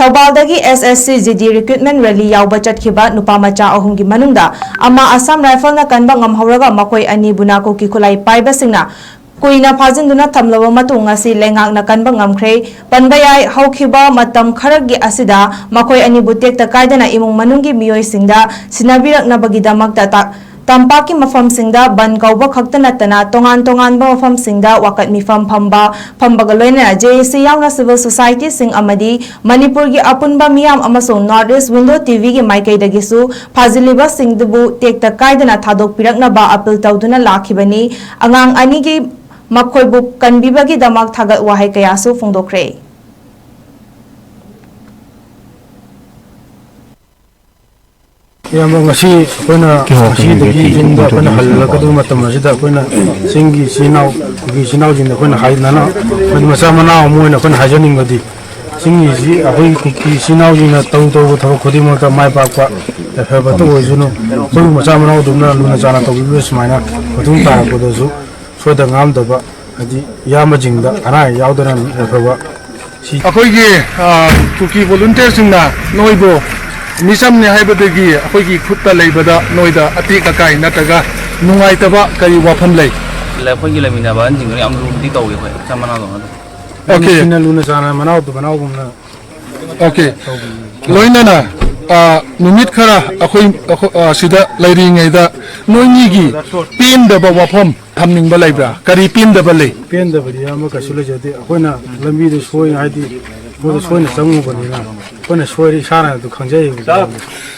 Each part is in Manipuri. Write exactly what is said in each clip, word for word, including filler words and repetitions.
ꯊꯧꯕꯥꯜꯗꯒꯤ S S C G D recruitment rally ꯌꯥꯎꯕ ꯆꯠꯈꯤꯕ ꯅꯨꯄꯥ ꯃꯆꯥ ꯑꯍꯨꯝꯒꯤ ꯃꯅꯨꯡꯗ ꯑꯃ Assam Rifleꯅ ꯀꯟꯕ ꯉꯝꯍꯧꯔꯒ ꯃꯈꯣꯏ ꯑꯅꯤꯕꯨꯅ ꯀꯨꯀꯤ ꯈꯨꯠꯂꯥꯏ ꯄꯥꯏꯕꯁꯤꯡꯅ ꯀꯨꯏꯅ ꯐꯥꯖꯤꯟꯗꯨꯅ ꯊꯝꯂꯕ ꯃꯇꯨꯡ ꯉꯁꯤ ꯂꯩꯉꯥꯛꯅ ꯀꯟꯕ ꯉꯝꯈ꯭ꯔꯦ꯫ ꯄꯟꯕ ꯌꯥꯏ, ꯍꯧꯈꯤꯕ ꯃꯇꯝ ꯈꯔꯒꯤ ꯑꯁꯤꯗ ꯃꯈꯣꯏ ꯑꯅꯤꯕꯨ ꯇꯦꯛꯇ ꯀꯥꯏꯗꯅ ꯏꯃꯨꯡ ꯃꯅꯨꯡꯒꯤ ꯃꯤꯑꯣꯏꯁꯤꯡꯗ ꯁꯤꯟꯅꯕꯤꯔꯛꯅꯕꯒꯤꯗꯃꯛꯇ ꯇ-, ꯇꯝꯄꯥꯛꯀꯤ ꯃꯐꯝꯁꯤꯡꯗ ꯕꯟ ꯀꯧꯕ ꯈꯛꯇ ꯅꯠꯇꯅ ꯇꯣꯉꯥꯟ ꯇꯣꯉꯥꯟꯕ ꯃꯐꯝꯁꯤꯡꯗ ꯋꯥꯀꯠ ꯃꯤꯐꯝ ꯐꯝꯕ, ꯐꯝꯕꯒ ꯂꯣꯏꯅꯅ J A C ꯌꯥꯎꯅ civil societyꯁꯤꯡ ꯑꯃꯗꯤ ꯃꯅꯤꯄꯨꯔꯒꯤ ꯑꯄꯨꯟꯕ ꯃꯤꯌꯥꯝ ꯑꯃꯁꯨꯡ North East Window TVꯒꯤ ꯃꯥꯏꯀꯩꯗꯒꯤꯁꯨ ꯐꯥꯖꯤꯜꯂꯤꯕꯁꯤꯡꯗꯨꯕꯨ ꯇꯦꯛꯇ ꯀꯥꯏꯗꯅ ꯊꯥꯗꯣꯛꯄꯤꯔꯛꯅꯕ appeal ꯇꯧꯗꯨꯅ ꯂꯥꯛꯈꯤꯕꯅꯤ꯫ ꯑꯉꯥꯡ ꯑꯅꯤꯒꯤ ꯃꯈꯣꯏꯕꯨ ꯀꯟꯕꯤꯕꯒꯤꯗꯃꯛ ꯊꯥꯒꯠ ꯋꯥꯍꯩ ꯀꯌꯥꯁꯨ ꯐꯣꯡꯗꯣꯛꯈ꯭ꯔꯦ꯫ ꯏꯌꯥꯝꯕ, ꯉꯁꯤ ꯑꯩꯈꯣꯏꯅ ꯉꯁꯤꯗꯒꯤ ꯌꯨꯝꯗ ꯑꯩꯈꯣꯏꯅ ꯍꯜꯂꯛꯀꯗꯕ ꯃꯇꯝ ꯑꯁꯤꯗ ꯑꯩꯈꯣꯏꯅ ꯆꯤꯡꯒꯤ ꯏꯆꯤꯜ ꯏꯅꯥꯎ, ꯀꯨꯀꯤ ꯏꯆꯤꯜ ꯏꯅꯥꯎꯁꯤꯡꯗ ꯑꯩꯈꯣꯏꯅ ꯍꯥꯏꯗꯅ, ꯑꯩꯈꯣꯏ ꯃꯆꯥ ꯃꯅꯥꯎ ꯑꯃ ꯑꯣꯏꯅ ꯑꯩꯈꯣꯏꯅ ꯍꯥꯏꯖꯅꯤꯡꯕꯗꯤ, ꯆꯤꯡꯒꯤꯁꯤ ꯑꯩꯈꯣꯏ ꯀꯨꯀꯤ ꯏꯆꯤꯜ ꯏꯅꯥꯎꯁꯤꯡꯅ ꯇꯧ ꯇꯧꯕ ꯊꯕꯛ ꯈꯨꯗꯤꯡꯃꯛꯇ ꯃꯥꯏ ꯄꯥꯛꯄ ꯌꯥꯏꯐꯕꯇ ꯑꯣꯏꯁꯅꯨ꯫ ꯑꯩꯈꯣꯏꯕꯨ ꯃꯆꯥ ꯃꯅꯥꯎꯗꯨꯝꯅ ꯂꯨꯅ ꯆꯥꯟꯅ ꯇꯧꯕꯤꯕ ꯁꯨꯃꯥꯏꯅ ꯃꯇꯨꯡ ꯇꯥꯔꯛꯄꯗꯁꯨ ꯁꯣꯏꯗ ꯉꯥꯝꯗꯕ, ꯍꯥꯏꯗꯤ ꯏꯌꯥꯝꯕꯁꯤꯡꯗ ꯑꯅꯥ ꯑꯌꯦꯛ ꯌꯥꯎꯗꯅ ꯌꯥꯏꯐꯕ꯫ ꯑꯩꯈꯣꯏꯒꯤ ꯀꯨꯀꯤ ꯚꯣꯂꯨꯟꯇꯤꯌꯔꯁꯤꯡꯅ ꯅꯣꯏꯕꯨ ꯃꯤꯆꯝꯅꯤ ꯍꯥꯏꯕꯗꯒꯤ ꯑꯩꯈꯣꯏꯒꯤ ꯈꯨꯠꯇ ꯂꯩꯕꯗ ꯅꯣꯏꯗ ꯑꯇꯦꯛ ꯑꯀꯥꯏ ꯅꯠꯇ꯭ꯔꯒ ꯅꯨꯡꯉꯥꯏꯇꯕ ꯀꯔꯤ ꯋꯥꯐꯝ ꯂꯩ? ꯑꯩꯈꯣꯏꯒꯤ ꯂꯩꯃꯤꯟꯅꯕ ꯑꯍꯟꯁꯤꯡꯗꯨꯅ ꯌꯥꯝ ꯂꯨꯅꯗꯤ ꯇꯧꯏ ꯑꯩꯈꯣꯏ ꯏꯆꯝ ꯃꯅꯥꯎꯗꯧꯅ ꯑꯗꯨꯝ꯫ ꯑꯣꯀꯦ꯫ ꯅꯨꯡꯁꯤꯅ ꯂꯨꯅ ꯆꯥꯟꯅ ꯃꯅꯥꯎꯗꯨ ꯃꯅꯥꯎꯒꯨꯝꯅ ꯑꯣꯀꯦ꯫ ꯂꯣꯏꯅꯅ ꯅꯨꯃꯤꯠ ꯈꯔ ꯑꯩꯈꯣꯏ ꯁꯤꯗ ꯂꯩꯔꯤꯉꯩꯗ ꯅꯣꯏꯅꯤꯒꯤ ꯄꯦꯟꯗꯕ ꯋꯥꯐꯝ ꯊꯝꯅꯤꯡꯕ ꯂꯩꯕ꯭ꯔꯥ? ꯀꯔꯤ ꯄꯦꯟꯗꯕ ꯂꯩ? ꯄꯦꯟꯗꯕꯗꯤ ꯑꯃ ꯀꯩꯁꯨ ꯂꯩꯖꯗꯦ꯫ ꯑꯩꯈꯣꯏꯅ ꯂꯝꯕꯤꯗ ꯁꯣꯏ ꯍꯥꯏꯗꯤ ꯃꯣꯏꯗ ꯁꯣꯏꯅ ꯆꯪꯉꯨꯕꯅꯤꯅ ꯑꯩꯈꯣꯏꯅ ꯁꯣꯏꯔꯦ ꯏꯁꯥꯅ ꯑꯗꯨ ꯈꯪꯖꯩꯌꯦꯕ꯫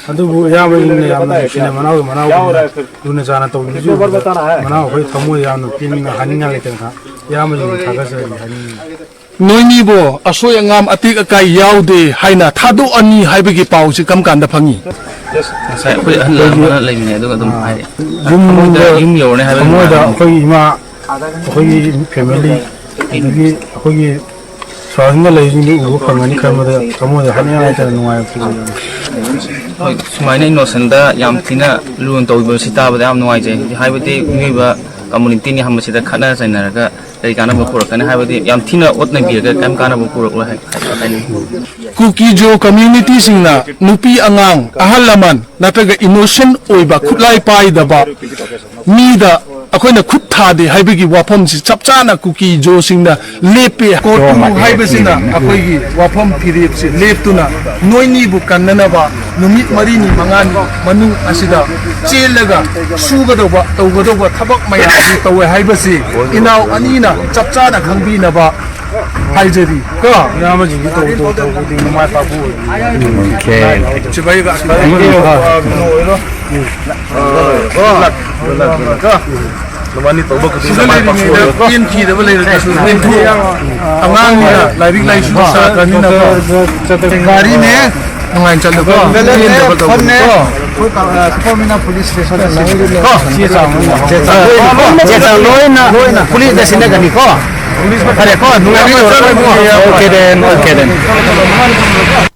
ꯑꯗꯨꯕꯨ ꯏꯌꯥꯝꯕꯁꯤꯡꯅ ꯌꯥꯝꯅ ꯅꯨꯡꯁꯤꯅ ꯃꯅꯥꯎꯒꯤ ꯃꯅꯥꯎꯒꯨꯝꯅ ꯂꯨꯅ ꯆꯥꯟꯅ ꯇꯧꯕꯤꯕꯁꯨ ꯎꯕꯗ ꯃꯅꯥꯎ ꯑꯩꯈꯣꯏ ꯊꯃꯣꯏ ꯌꯥꯝꯅ ꯄꯦꯟꯅ ꯍꯥꯏꯅꯤꯡꯉꯥꯏ ꯂꯩꯇꯅ ꯏꯌꯥꯝꯕꯁꯤꯡꯕꯨ ꯊꯥꯒꯠꯆꯔꯤ ꯍꯥꯏꯅꯤꯡꯉꯤ꯫ ꯅꯣꯏꯅꯤꯕꯨ ꯑꯁꯣꯏ ꯑꯉꯥꯝ ꯑꯇꯦꯛ ꯑꯀꯥꯏ ꯌꯥꯎꯗꯦ ꯍꯥꯏꯅ ꯊꯥꯗꯣꯛꯑꯅꯤ ꯍꯥꯏꯕꯒꯤ ꯄꯥꯎꯁꯤ ꯀꯔꯝ ꯀꯥꯟꯗ ꯐꯪꯉꯤ? ꯉꯁꯥꯏ ꯑꯩꯈꯣꯏ ꯑꯍꯜ ꯑꯃꯅ ꯂꯩꯃꯤꯟꯅꯩ ꯑꯗꯨꯒ ꯑꯗꯨꯝ ꯍꯥꯏꯔꯛꯑꯦ꯫ ꯊꯃꯣꯏꯗ ꯌꯨꯝ ꯌꯧꯔꯅꯤ ꯍꯥꯏꯕ ꯊꯃꯣꯏꯗ ꯅꯨꯡꯉꯥꯏꯕ꯫ ꯑꯩꯈꯣꯏꯒꯤ ꯏꯃꯥ ꯑꯩꯈꯣꯏꯒꯤ ꯐꯦꯃꯤꯂꯤ ꯑꯗꯒꯤ ꯑꯩꯈꯣꯏꯒꯤ ꯁꯔꯥꯎꯟꯗꯤꯡꯗ ꯂꯩꯔꯤꯁꯤꯡꯗꯨ ꯎꯕ ꯐꯪꯒꯅꯤ ꯈꯟꯕꯗ ꯊꯃꯣꯏꯗ ꯍꯥꯠꯅꯤꯡꯉꯥꯏ ꯂꯩꯇꯅ ꯅꯨꯡꯉꯥꯏꯕ ꯐꯥꯎꯏ꯫ ꯍꯣꯏ, ꯁꯨꯃꯥꯏꯅ ꯏꯅꯣꯁꯦꯟꯗ ꯌꯥꯝ ꯊꯤꯅ ꯂꯨꯅ ꯇꯧꯕꯤꯕꯁꯤ ꯇꯥꯕꯗ ꯌꯥꯝ ꯅꯨꯡꯉꯥꯏꯖꯩ꯫ ꯍꯥꯏꯕꯗꯤ ꯃꯤꯑꯣꯏꯕ ꯀꯝꯃꯨꯅꯤꯇꯤꯅꯤ ꯍꯥꯏꯕꯁꯤꯗ ꯈꯠꯅ ꯆꯩꯅꯔꯒ ꯀꯔꯤ ꯀꯥꯟꯅꯕ ꯄꯨꯔꯛꯀꯅꯤ? ꯍꯥꯏꯕꯗꯤ ꯌꯥꯝ ꯊꯤꯅ ꯑꯣꯠꯅꯕꯤꯔꯒ ꯀꯔꯤꯝ ꯀꯥꯟꯅꯕ ꯄꯨꯔꯛꯂꯣꯏ ꯍꯥꯏ-, ꯍꯥꯏꯅꯤꯡꯉꯤ꯫ ꯀꯨꯀꯤ ꯖꯣ ꯀꯝꯃ꯭ꯌꯨꯅꯤꯇꯤꯁꯤꯡꯅ ꯅꯨꯄꯤ ꯑꯉꯥꯡ, ꯑꯍꯜ ꯂꯃꯟ ꯅꯠꯇ꯭ꯔꯒ ꯏꯅꯣꯁꯦꯟ ꯑꯣꯏꯕ, ꯈꯨꯠꯂꯥꯏ ꯄꯥꯏꯗꯕ ꯃꯤꯗ ꯑꯩꯈꯣꯏꯅ ꯈꯨꯠ ꯊꯥꯗꯦ ꯍꯥꯏꯕꯒꯤ ꯋꯥꯐꯝꯁꯤ ꯆꯞ ꯆꯥꯅ ꯀꯨꯀꯤ ꯖꯣꯁꯤꯡꯅ ꯂꯦꯞꯄꯦ꯫ ꯀꯣꯔꯐ꯭ꯌꯨ ꯍꯥꯏꯕꯁꯤꯅ ꯑꯩꯈꯣꯏꯒꯤ ꯋꯥꯐꯝ ꯐꯤꯔꯦꯞꯁꯤ ꯂꯦꯞꯇꯨꯅ ꯅꯣꯏꯅꯤꯕꯨ ꯀꯟꯅꯅꯕ ꯅꯨꯃꯤꯠ ꯃꯔꯤꯅꯤ ꯃꯉꯥꯅꯤ ꯃꯅꯨꯡ ꯑꯁꯤꯗ ꯆꯦꯜꯂꯒ ꯁꯨꯒꯗꯧꯕ ꯇꯧꯒꯗꯧꯕ ꯊꯕꯛ ꯃꯌꯥꯝ ꯑꯁꯤ ꯇꯧꯋꯦ ꯍꯥꯏꯕꯁꯤ ꯏꯅꯥꯎ ꯑꯅꯤꯅ ꯆꯞ ꯆꯥꯅ ꯈꯪꯕꯤꯅꯕ ꯍꯥꯏꯖꯔꯤ꯫ ꯀꯣ? ꯏꯌꯥꯝꯕꯁꯤꯡꯁꯤ ꯇꯧ ꯇꯧ ꯇꯧ ꯈꯨꯗꯤꯡ ꯃꯥꯏ ꯄꯥꯛꯄ ꯑꯣꯏꯕꯤꯌꯨ꯫ ꯁꯤꯐꯥꯏꯒ ꯀꯩꯅꯣ ꯑꯣꯏꯔꯣ꯫ ꯅꯕꯥꯅꯤ ꯇꯧꯕ ꯈꯨꯗꯤꯡꯗ ꯃꯥꯏ ꯄꯥꯛꯄ ꯑꯣꯏꯔꯣ꯫ ꯄꯦꯟꯈꯤꯗꯕ ꯂꯩꯔꯒꯁꯨ ꯄꯦꯟꯊꯣꯛꯑꯣ꯫ ꯑꯉꯥꯡꯅꯤꯅ ꯂꯥꯏꯔꯤꯛ ꯂꯥꯏꯁꯨ ꯁꯥꯇ꯭ꯔꯅꯤꯅꯀꯣ꯫ ꯒꯥꯔꯤꯅꯦ ꯅꯨꯡꯉꯥꯏꯅ ꯆꯠꯂꯨꯀꯣ꯫ ꯄꯦꯟꯗꯕ ꯇꯧꯒꯅꯨꯀꯣ꯫ ꯑꯩꯈꯣꯏ ꯄꯥ-, ꯑ, ꯁꯨꯄꯔ ꯃꯤꯅ ꯄꯨꯂꯤꯁ ꯁ꯭ꯇꯦꯁꯟꯗ ꯁꯤꯟꯒꯅꯤꯀꯣ꯫ ꯆꯦ ꯆꯥꯡ ꯂꯣꯏꯅ꯫ ꯆꯦ ꯆꯥꯡ ꯂꯣꯏꯅ ꯄꯨꯂꯤꯁꯇ ꯁꯤꯟꯅꯒꯅꯤꯀꯣ꯫ ꯐꯔꯦꯀꯣ, ꯅꯨꯡꯉꯥꯏꯕꯤꯔꯣ꯫ Okay then, okay then.